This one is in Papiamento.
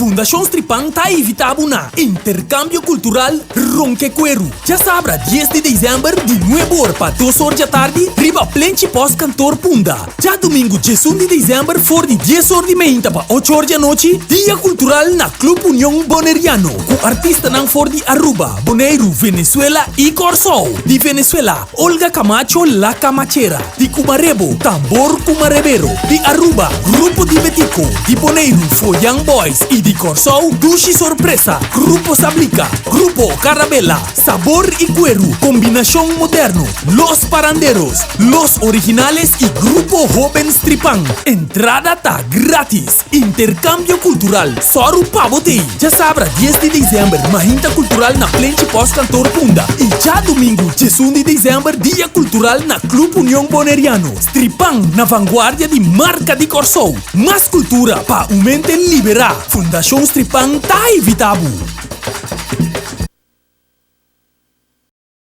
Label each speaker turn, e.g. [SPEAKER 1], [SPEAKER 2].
[SPEAKER 1] Fundashon Stripan ta invitá bo na Interkambio Kultural Ronke Kueru, djasabra dies di desèmber di nuebe or pa dos or djatardi riba Plenchi Pòst Kantor Punda. Djadumingu 11 di desèmber for di dies or di meinta pa ocho or di anochi, Dia Kultural na Club Union Boneriano ku artistanan for di Aruba, Boneiru, Venezuela i Kòrsou. Di Venezuela, Olga Camacho La Camachera, di Cumarebo, Tambor Cumarebero, di Aruba, Grupo di Betico, di Boneiru, Foyan Boys i di Kòrsou, Dushi Sorpresa, Grupo Sablika, Grupo Carabela, Sabor i Kueru, Kombinashon Moderno, Los Paranderos, Los Originales i Grupo Hoben Stripan. Entrada ta grátis. Interkambio kultural, sòru pa bo t'ei! Djasabra dies di desèmber, Mahinta Kultural na Plenchi Pòst Kantor Punda i djadumingu 11 di desèmber Dia Kultural na Club Union Boneriano. Stripan na vanguardia di marka di Kòrsou. Mas kultura pa un mente liberá. Fundashon Stripan ta invitá bo!